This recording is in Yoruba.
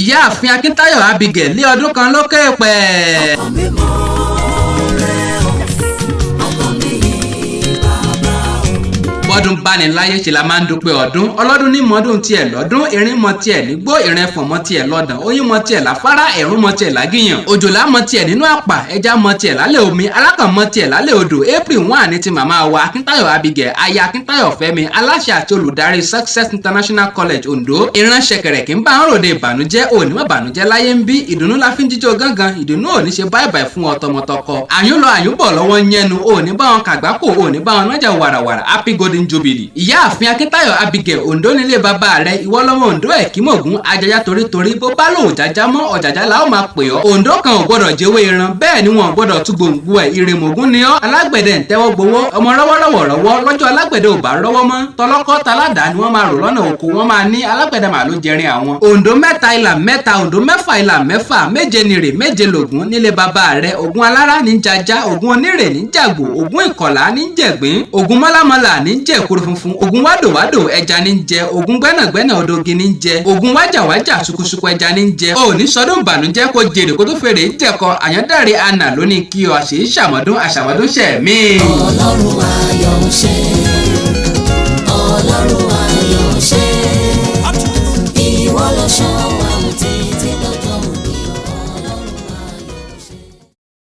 Ìyáàfin Akíntayọ̀ Abigail lé ọdún kan lókè pẹ̀. Ọkàn mi mọ́ rẹ̀ o, ọkàn mi yìn bàbá o. Bọ́dún báni láyé ṣe la máa ń dúpẹ́ ọdún. Ọlọ́dún ní mọ́dún tiẹ̀ lọ́dún, erin mọ tiẹ̀ nígbó, ìrìn ẹ̀fọ̀n mọ tiẹ̀ lọ́dàn, oyin mọ tiẹ̀ láfárá, ẹ̀rún mọ tiẹ̀ lágìyàn, òjòlá mọ tiẹ̀ nínú àpà, ẹja mọ tiẹ̀ lálẹ́ omi, alákàn mọ tiẹ̀ lálẹ́ odò. April 1 ní ti màmá wa Akíntayọ̀ Abigail, aya Akíntayọ̀ Fẹ́mi, aláṣẹ àti olùdarí Success International College, Ondo. Ìran ṣẹ̀kẹ̀rẹ̀ kì í bá ń ròde ìbànújẹ́, òní mọ̀ bànújẹ́ láyé ń bí. Ìdùnnú la fi ń jíjó gángan, ìdùnnú òní ṣe báyìí fún ọ tọmọtọkọ. Àyùn lọ àyùn bọ̀ lọ́wọ́ yẹnu, òní bá wọn kàgbákò, òní bá wọn nájà wàràwàrà. Happy golden jubilee, Ìyáàfin Akíntayọ̀ Abigail. Ondo nílé bàbá rẹ, ìwọ lọ́mọ Ondo ẹ̀kímọ̀gún ajajá torítorí bó bá lòun jájá mọ́ ọ̀jàjá la ó máa pè ọ́. Ondo kan ò gbọ́dọ̀ jẹ́wé ìran, bẹ́ẹ̀ ni wọn ò gbọ́dọ̀ tú gbòǹgbò ẹ̀. Ìrèmọ̀gún ni ọ́, alágbẹ̀dẹ ń tẹ́wọ́ gbowó ọmọ rọ́wọ́rọ́wọ́ rọ́wọ́. Lọ́jọ́ alágbẹ̀dẹ ò bá rọ́wọ́ mọ́, tọlọ́kọ́ taládàá ni wọ́n máa rò lọ́nà oko, wọ́n máa ní alágbẹ̀dẹ màá ló jẹrin àwọn. Ondo mẹ́ta ìlà mẹ́ta, Ondo mẹ́fà ìlà mẹ́fà, méje nìrè, méje lògún nílé bàbá rẹ. Ògún alára ní jaja, Ògún onírè ní jàgbò, Ògún ìkọ̀lá ní jẹ̀gbín, Ògún mọ́lámọ́lá ní jẹ̀kúrú funfun, Ògún wádòwádò ẹja ní jẹ, Ògún gbẹ́nàgbẹ́nà odògì ní jẹ, Ògún wájàwájà ṣùkúṣùkú ẹja ní jẹ. Ò ní sọdún ìbànújẹ́, kó jèrè kó tó fèrè jẹ̀kọ. Àyàndáre àná lóní kí ọ àṣèyí ṣàmọ́dún, àṣàmọ́dún ṣẹ̀mí. Ọlọ́run ayọ̀ ń ṣe.